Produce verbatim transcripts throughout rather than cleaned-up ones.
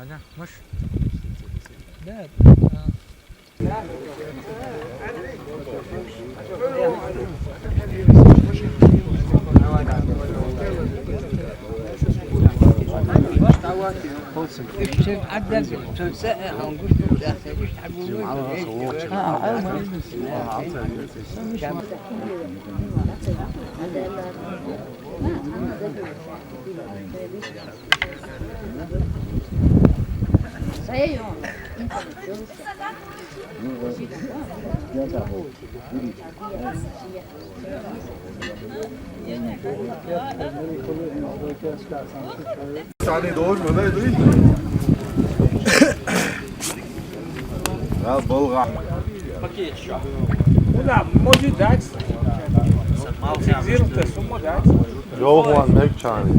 Аня, мыш? Да, да. Sani doğuş mu da değil? Ya, bol. Куда? Может дать? Фиксируем-то сумму, да? Johan Mekçani.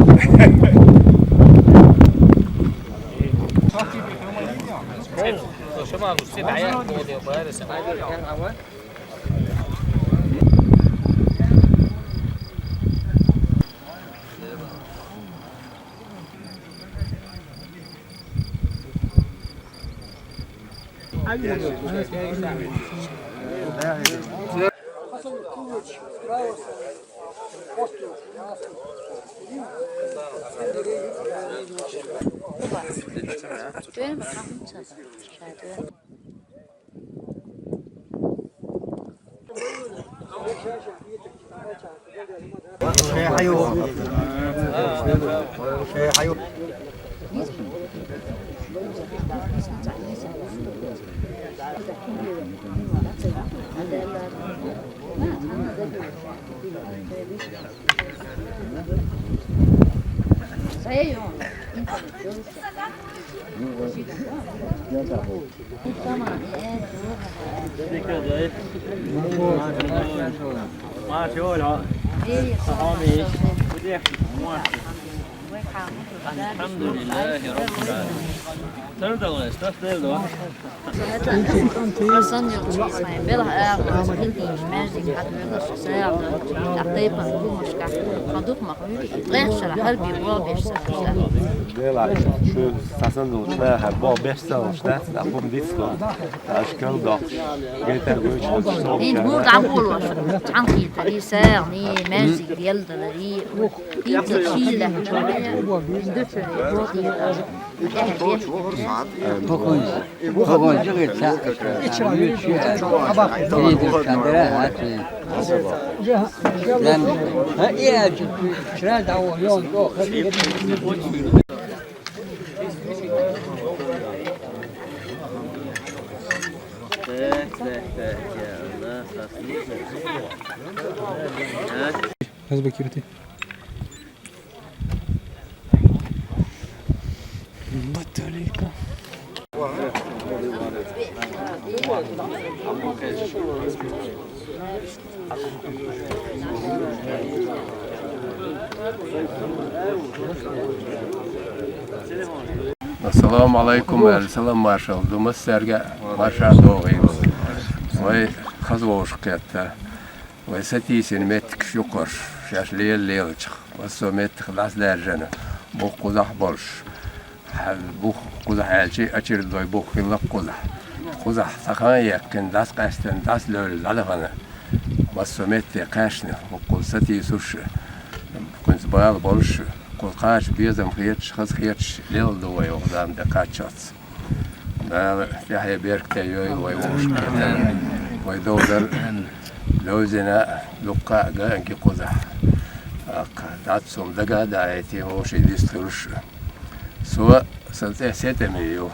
الحمد لله رب العالمين. Тардалгъайса, тас делдо. Хасан йолчу Исмаил, белгьа агъмаза, илдинчи междик хьатмирнаш саягъда, тайпан гумашка, хадук махмури, лехшара хьарби бо беш сахта. Дела, шу сасан долчна, хьар бо беш салшта, ахум дицло, ашкал дохш, гета гуч хатш. Ин гур дамбулаш, чанкита, ри сагъ, ни междик, елдала, ри ух, ин чила, дуча, боди. Hadi bakayım, hadi. Батарейка. Ассаламу алейкум, аьлла салам маршал ду массаьрга, маршалла догӀийла. Вай хаза вовшахкхетта. Вай сатийсина меттигаш юкъарш, шаьш лела лелачух, массо а меттах дӀасадаьржина, бух кхузахь болуш. Хьан бух кхузахь аьлча, очередной бух хилла кхузахь. Кхузахь цхьа хан яьккхина, дӀасакъаьстина, дӀасалевлла дӀадахана. Массо а метте кхаьчна, хӀокхул сатийсуш, кхуьнца бала болуш, кхуза кхача безам хеташ, хаза хеташ лелла ду вай оха Дала тӀе кхаччалц. Дала тӀаьхье беркате йойла вай вовшахкхетар. Вай довзар левзина дуккха а га а ги кхузахь. ТӀаккха дац хӀума дага а даийти, вовшийн дистхуьлуш. Со сан цӀе Сетаме ю,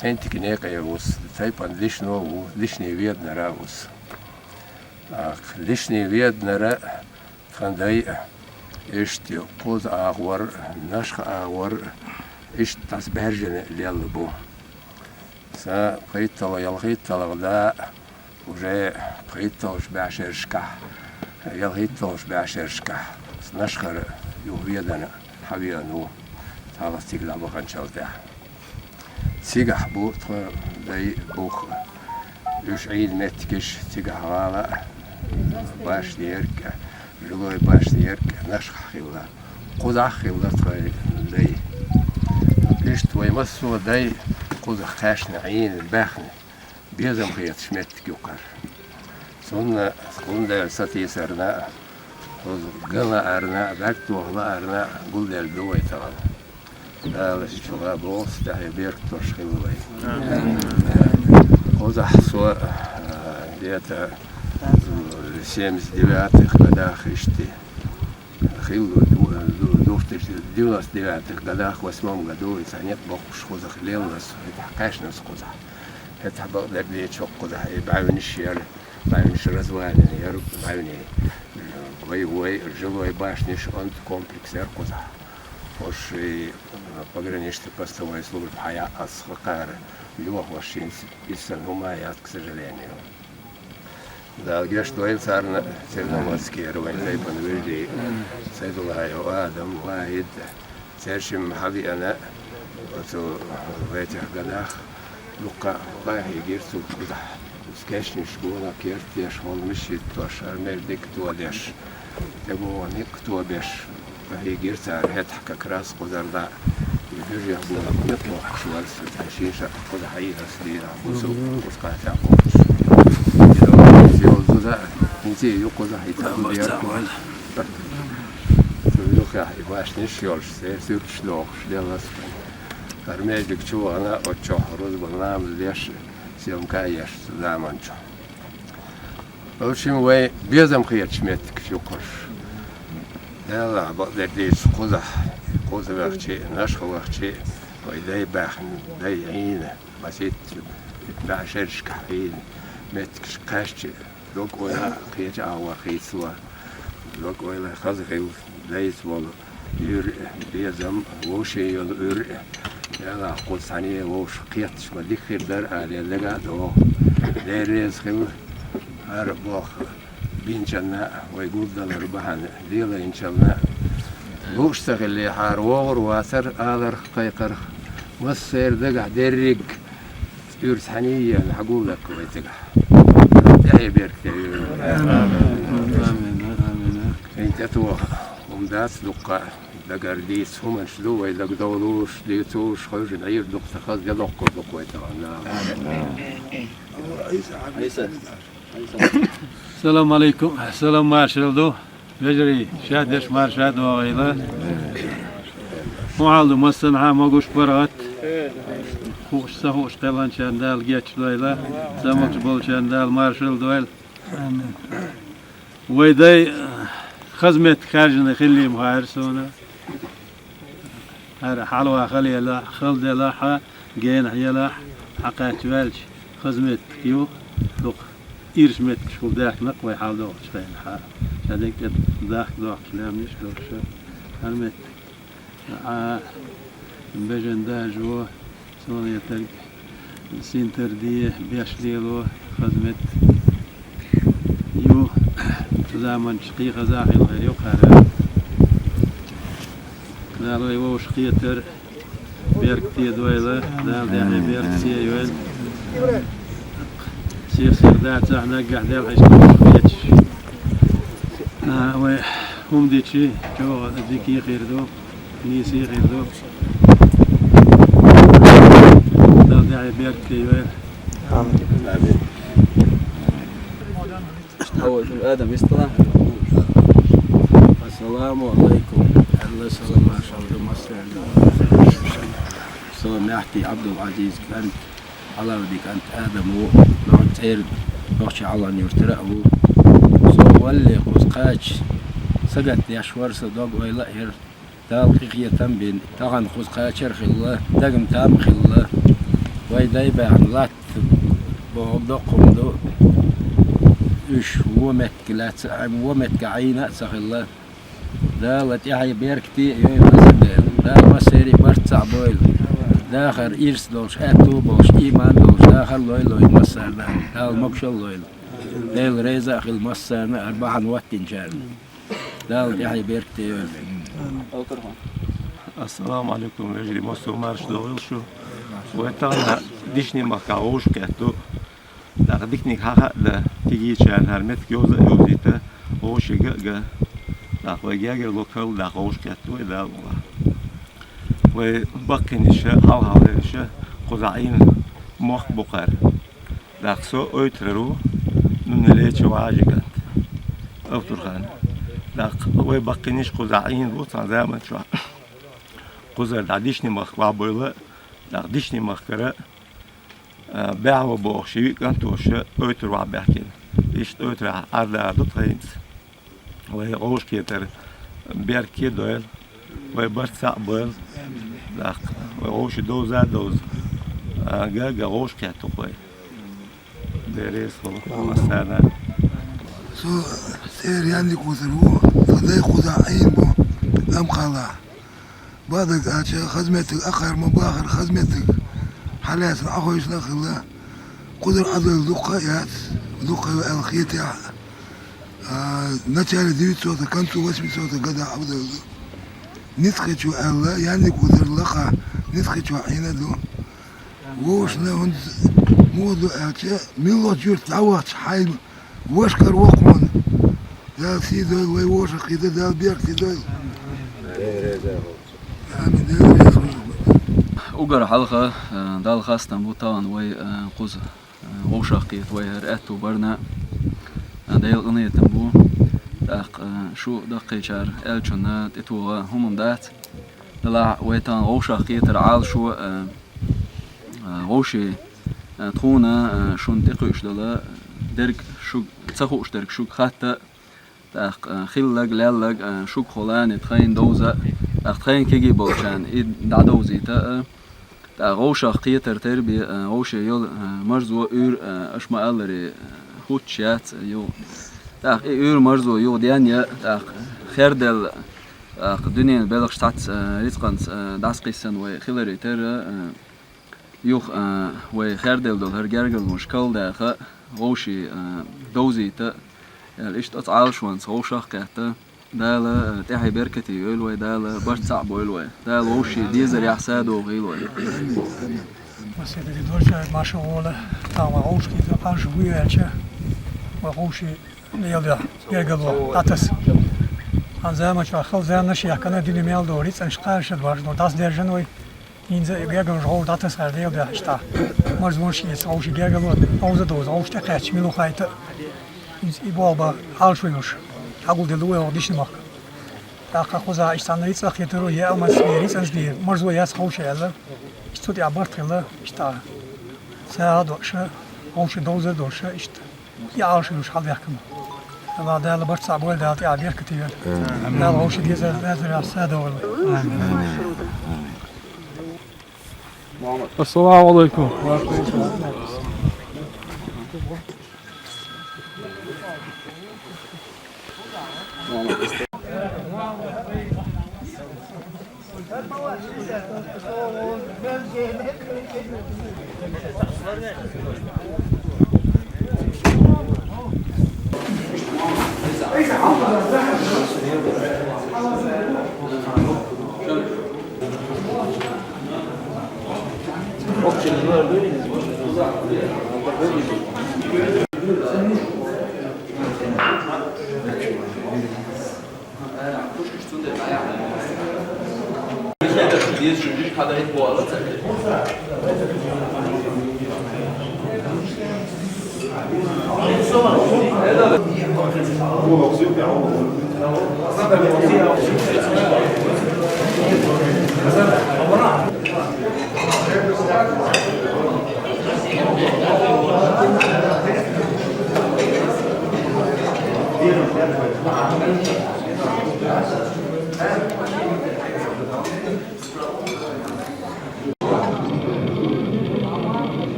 ХӀентик некъе ву со, тайпана Дишно ву, Дишне веданара ву со. Лишний веданара тхан дай иштта кхуза агӀор, Нашха агӀор, иштта дӀасабаьржина лелла бу. Са пхийтталагӀа, ялхийтталагӀа да, уже пхийтталагӀча бӀешерашкахь, ялхийтталагӀча бӀешерашкахь Нашхара юхаведана хьавеана ву, цхьаллас цига дӀабаханчул тӀехьа. Цигахь бу тхан дай бух. Уьш Ӏийна меттигаш цигахь гӀала а, башни ерг а, жилой башни ерг а Нашхахь хилла. Кхузахь хилла тхан дай. Иштта вай массо а дай кхузахь кхаьчна, Ӏийна, баьхна, безам хеташ меттиг ю-кх хӀара. Цунна, цундела сатийсарна а, кхуза ган лаарна а, бӀаьрг тоха лаарна а гулделла ду вай тахана. Дала шуьга боккхача тӀехье беркат долуш хилла вай. Кхузахь со, а, где-то, м, семьдесят девятых годах иштта хилла, ду-, ду-, двух тысячи, девяносто девятых годах, восьмом году, и цхьа некъ боккхуш кхузахь лелла со, хӀетахь кхаьчна со кхузахь. ХӀетахь бакъдерг дийцича кхузахь и бӀаьвнаш яра, бӀаьвнаш развалины яра, бӀаьвнийн, э, вай, вай, жилой башнеш, онда комплекс яра кхузахь. Уж и, э, пограничный постовой служба хьаяьккхина ас хӀокхара йохош, хӀинца иштта хӀума яц, к сожалению. Дала гечдойла царна, Серноводскера вайн тайпана вежарий, Сайдуллаев Адам, Вахид, церан шимма хьавеана оцу, в этих годах, дуккха къахьийгира цу кхузахь. Кешнаш гонах керт деш, хӀолмаш хӀиттош, армеш дика тодеш, тӀебогӀаниг тобеш, къахьийгира цара хӀетахь как раз кхузара дӀа. И бежех гонах меттахь бохкуш вара со, цхьа шин ша кхузахь хьийрас дийрахь бу со, кхуза кхача бохкуш. И догӀу йолу зуда, хӀинца а ю кхузахь, и цхьа зуда яра кхузахь. Цу юххехь и башнеш йолуш, церан суьрташ дохуш, делла ас вайн. Армеш дика чу вахана, оццохь рузбан ламаз деш, съёмка а еш цу заманчохь. В общем, вай безам хеташ меттигаш ю-кх хӀорш. Делахь бакъдерг дийцича кхузахь, кхуза вахча а, Нашха вахча а, вай дай баьхна, дай Ӏийна, масийтта бӀешерашкахь Ӏийна меттигаш кхаьчча, дог-ойла кхечу агӀор хийцало, дог-ойла хаза хилла, дайца волу уьйр а, безам, вовшийн йолу уьйр а, делахь кхуза цхьаьна вовшах кхетташ ма дика хир дара аьлла дага а догӀу. Дела реза хила, хӀара боху бинчална а, вай гулдалар бахьана лелайначална а. Лууш ца хиллехьара, вогӀур вацара аларх, кхайкхарх, массеран дагахь дерриг уьйр цхьаьна а еана, хьагулдаккха вай цигахь. ТӀаьхье беркате йойла. Амин, амин, амин. ХӀинца тӀетоха хӀума дац дуккха, дагара дийца хӀуманаш ду, вай дагадовлуш, дийцуш, хевшина Ӏийр дукха ца хаза, де доккхур ду-кх вай тахана. Салам алейкум. Салам маршалла ду. Вежарий, ша деш марша догӀийла. ХӀун хьал ду массанхьа, могуш, паргӀат? Хууш, ца хууш кхелхинчарна Дала гечдойла, ца могуш болчарна Дала маршалла дойла. Амин. Вай дай хаза меттиг хаьржина хиллий ма хаьара суна. ХӀара хьалаван хала елахь, хала делахь а, генахь елахь а, хьакхаьчча ваьлча, хаза меттиг ю, дукха ирча меттигаш хӀума даьхкина-кх вай хьалдогӀучу хенахь. Ша дерг тӀе дахка дохкуш лаьмнаш а долуш, хӀара меттиг. Ӏа, бежан дажо, цунна етарг синтар де, беш лело, хаза меттиг ю, цу заманчохь кхин хаза а хила хир ю-кх хӀара. Дала вай вовшахкхетар беркате дойла, Дала тӀаьхье беркате йойла. Сих-сих дацахь, наггахь делхьаш долуш хеташ. А, вай хӀума дичи, чӀогӀа дика а хир ду. Нийса а хир ду. Дала тӀаьхье беркате йойла. Амин. Хьо, Адам, вистала? Ассаламу алайкум. Алла салам, маршалла ду массарна. Со Мехти Абдул-Азиз кӀант. Алавди кӀант Адам ву, нохча цӀера, нохча Алан-Юртара а ву. Со валле кхуза кхача, сагатдеш вара сан дог-ойла а яра, Дала къинхетам а бина, тахана кхуза кхачар а хилла, дагна там а хилла. Вай дай баьхна латта бохург доккха хӀума ду. Уьш вон меттиг лаьцна, вон меттиг Ӏийна а ца хилла. Дала тӀаьхье беркате а йойла массаьрга. Дала массаьрга барт цхьаъ бойла. Дахар ирс долуш, аьтту а болуш, ийман долуш дахар а лойла вайна массарна. Дала могушалла а лойла. Дела реза а хила массарна, хӀара бахьана хӀоттийначарна. Дала тӀаьхье беркате а йойла. Ассаламу Ӏалайкум, вежарий, массо а марша догӀийла шу. Вай тахана Дишни-махкахь вовшахкхетта ду. ТӀаккха диканиг хьаха а дан, кегийчарна хӀара меттиг йовза а йовзийта, вовшашка а ган. ТӀаккха вай гергарло карладаккха вовшахкхетта ду вай, Дала мукъалахь. Вай баккхийниша, хьалхалерниша кхузахь Ӏийна мохк бу кхара. ТӀаккха со ойтархо ву, Нуналеча Важи кӀант, Автурхан. ТӀаккха вай баккхийнаш кхузахь Ӏийна бу цхьана заман чохь. Кхузара дӀа Дишни-махка охьабевлла, тӀаккха Дишни-махкара, а, БӀаьхьо бохуш, ши виъ кӀант волуш, ойтархо охьабаьхкина. Иштта ойтархьа Ӏар-дара ду тхайнца. Вай вовшахкхетар беркате а дойла, вай барт цхьаъ а бойла. ТӀаккха вай вовшийн довза а довза, а, ган а ган вовшахкхетта ду-кх вай. Дела реза хуьлда массарна. Со цӀера Яндик Вусар ву, сан дай кхузахь Ӏийна бу Амхалахь. Бакъдерг аьлча, хаза меттиг, акхар ма бахара хаза меттиг, хьалаьцна Ӏахойшна а хилла. Кхузара Ӏадойла дуккха а яц, дуккха а ю аьлла хетахь а. А, начале девятисотых, к концу восьмисотых годах Ӏадойла ду. Ницкъ хи чу аьлла, Яндик Вусар лакха, Ницкъ хи чохь Ӏийна а ду. Вовшашна хӀунда муха ду аьлча, муьлххачу юьрта дӀавахча хьайн ваша кара воккхунна. Дала сий дойла, вай вовшахкхетар Дала беркате дойла. Амин, Дела реза хуьлда. Уггар хьалха, а, Далла хастам бу тахана вай, а, кхуза, а, вовшахкхета вай хӀара аьтту барна. А, Делан къинхетам бу. ТӀаккха, а, шу даккхийчара аьллачунна тӀетоха хӀума дац. Делахь вай тахана вовшахкхетар Ӏалашо, а, а, вовшийн, а, тхуна, а, шуна тӀекхуьуш долу дерг шуьга, ца хууш дерг шуьга хатта, тӀаккха, а, хилларг, лелларг, а, шуьга хуьлу, тхайна довза, тӀаккха тхайна кегий болчарна и дӀадовзийта, а, тӀаккха вовшахкхетар тера бен, а, вовшийн йолу, а, марзо, уьйр, а, аша ма-аллара, а, хӀуттуш яц юха. ТӀаккха и уьйр, марзо юха денъян, тӀаккха херделла, тӀаккха дуьненан белхаш цхьацца, а, рицкъанца, а, дӀасакхиссина вай хиларе терра, а, юха, а, вай херделла долу хӀара гергарлонаш карладаха, вовшийн, а, довзийта, аьлла, иштта оцу Ӏалашонца вовшахкхетта. Дала, а, тӀаьхье беркате йойла вай, Дала барт цхьаъ бойла вай. Дала вовшийн дезарехь са дохийла вай. Масех дерг долчу маша волу, тахана вай вовшахкхетар Ӏалашо ву аьлча, вай вовшийн Делан дуьхьа гергарло дӀатаса. Хьан заманчохь хала заманаш а яьккхина, дуьне мел долу рицкъанаш, кхаьршаш баш долу дӀасадержина вай. ХӀинца а гергарлонаш гӀовгӀа дӀатаса аьлла Делан дуьхьа иштта. Марзонаш а эца, вовшийн гергарло довза а довза, вовшех тӀекхаьчча мила ву хаийта. ХӀинца и болх бан Ӏалашо йолуш хьагулделла ву вай оха Дишни-махка. ТӀаккха кхузахь иштта цхьана рицкъа хетаро, я амас бе, рицкъанца бе, марзо яц вовшийн аьлла. Иштта цу тӀехь барт хилла, иштта сагӀа а доуша, вовшийн довза а доуша, иштта и Ӏалашо йолуш хьалдаьхкина. Дала, Дала барт цхьаъ бойла, Дала тӀехь беркате йойла. Дала вовшийн дезар, дезарехь са дохийла. Ассаламу Ӏалайкум.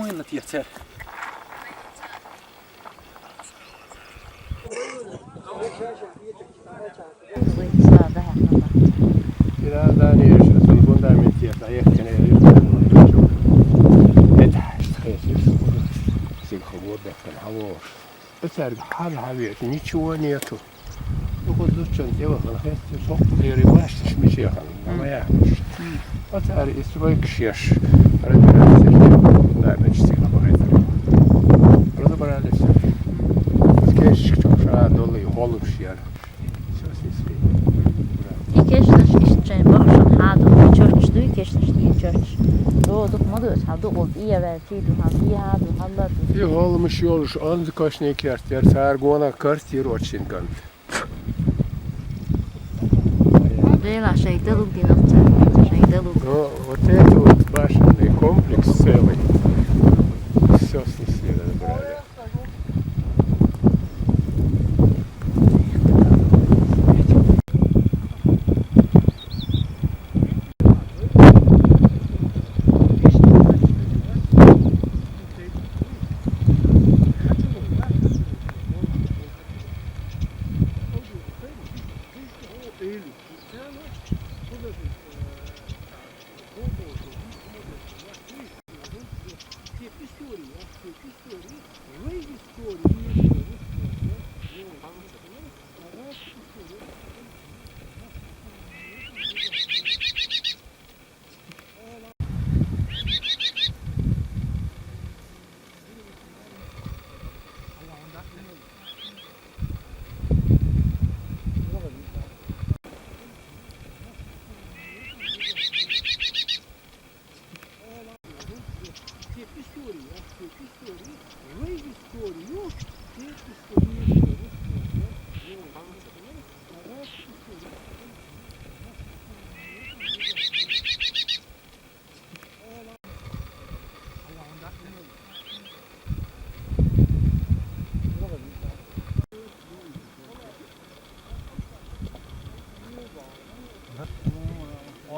Ойла тиэцэр. Сельхозгодбеккан хавор. Царга хьал хьавеш, ничего нету. Ну, вот лучше дело, хестер, сок, дери, башни, шмичехан, моя. Вот царь и стройка шеш. Разбирайся, да, мечты, хавайзар. Разобрались. Скешчик, чё, ша, долы, холуб шер. Всё, снесли. И кешнаш ишчен бахшан хаду, чёрч дуй, кешнаш дуй, чёрч. До, дух мадус, хаду, гол, и я вер, ти ду, хам, и хаду, хам, да, ду. И холмыш ёлуш, анзы кашне керт, дер, царгона картир очень гант. Лейла, шайдалук динахца, шайдалук. Но вот это вот башенный комплекс целый. Всё снесли, разобрали.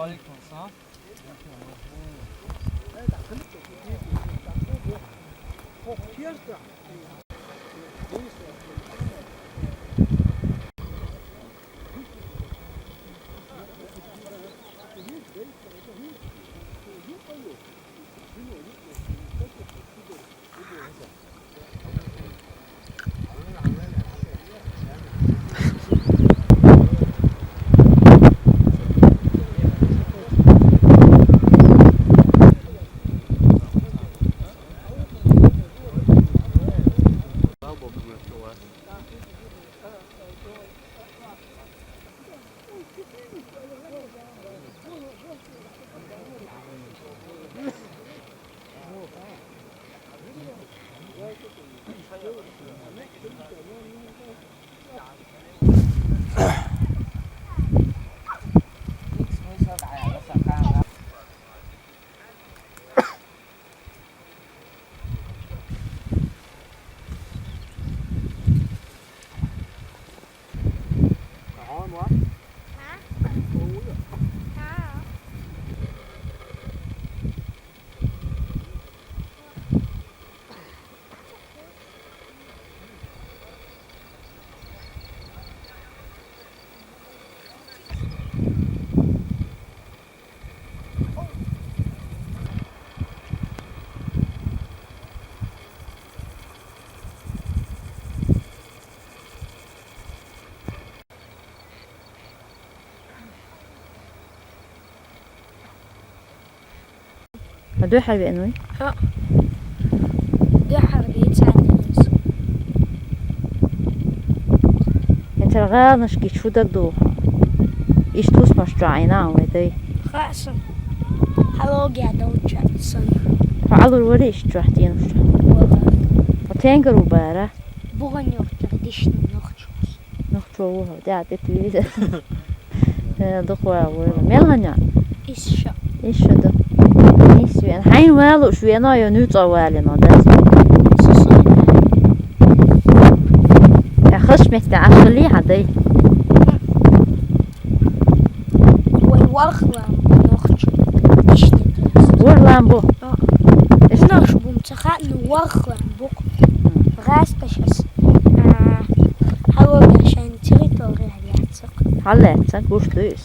Aleyküm selam. Дуьххьара веана вуй? ХӀаъ. Дуьххьара веана вуй. ХӀинцара гӀаланаш гича фу дагадоагӀа? Иштта хӀусамаш чохь Ӏийна вай дай? Хаьа сан. Хьалогия долчохь санна. Хьо Ӏалур варий иштта чохь, деношкахь? Вара. Хьо тенгар ву бара? Буган йохтар дишна нохчо. Нохчо ву хьо, да, тӀе туьйса. Э, дукха ван войла. Мел хьан йоӀ? Исс шо. Исс шо ду. Исс веана. Хьайна валуш веана, я нуьцкъа валина, да? Со со. Я хаш метта Ӏаш хилий хьан дай? Вай варх лам нохчо. Ишта. Вар лам бу? А. Эс наш бум цах. Вахлан букъ. ГӀаскӀашас. А, хьалога шайн территори хьалаьццакъ. Хьалаьццакъ, гуш дуьйс.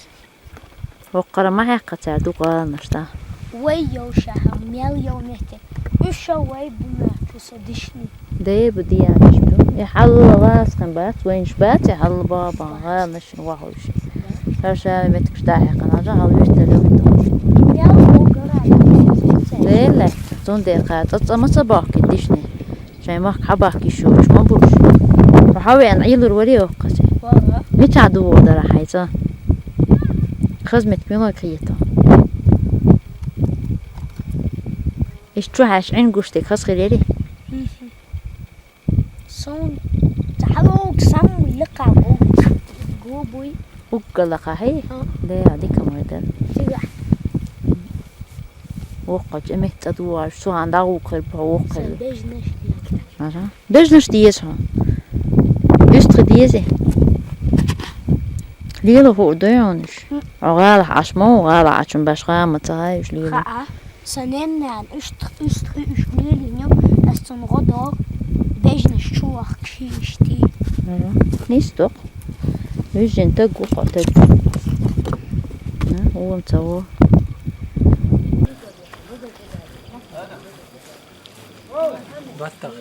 Воккхара ма хьаьккха цара ду гӀаланаш, да? Вай йовшахьа, мел йов метте. Уьш вай бу моьтту со дишни. Де бу диянаш бу. И хьалла васхан бац, вайнаш бац, и хьалла бабан гӀаланаш. Вахуш. Хьаршава меткаш дӀахьекхана, жа хьал вистар юхту. Дела, цунде кхаца, цӀа ма ца бахки дишни. Шай махк хьабахки шуч, ма буш. Хьавен Ӏилур вари охкасе. Мича дуву дара хьайца? Хазмет мила кхието. Иш чу хьаш Ӏин гуштик хас хилери? Сон цхьалуг сам лекха гу-, губуй. Уггала хьай? А. Де, а, дика мой дер. Тига. Воккхача эмет цӀа дуаш, сугӀан дагӀу хир бу, воккхача. Бежнаш диез. Ара. Бежнаш диез хьо. Юстхи диезе. Лила ху дойонуш. М. ГӀала хьаш мо, гӀала хьачун баш гӀама ца хаюш лила. Ха-а. Сан ненан уьш тх-, уьш тх-, уьш лелиню, ас цун гӀо догӀ, бежнаш чу вахкаш иштий. Мгм. Нис докъ. Уьжжин таг гу хьо таг. На, вон ца во. Баттагъ.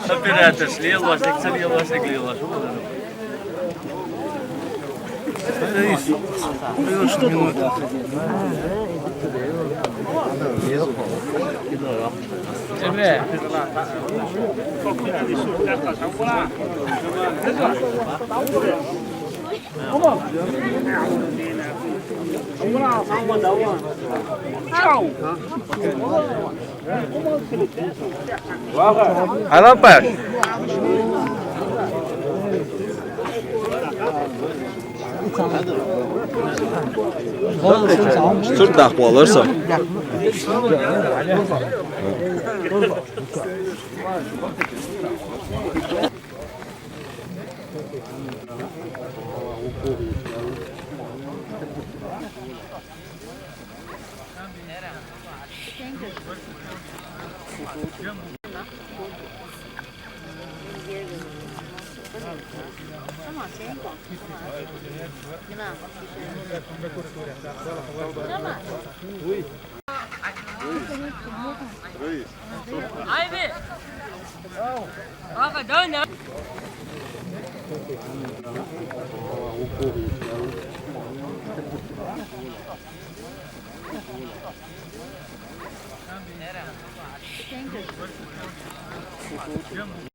Оператор, слева, слева, слева. Алапаш. Сурдах боларса.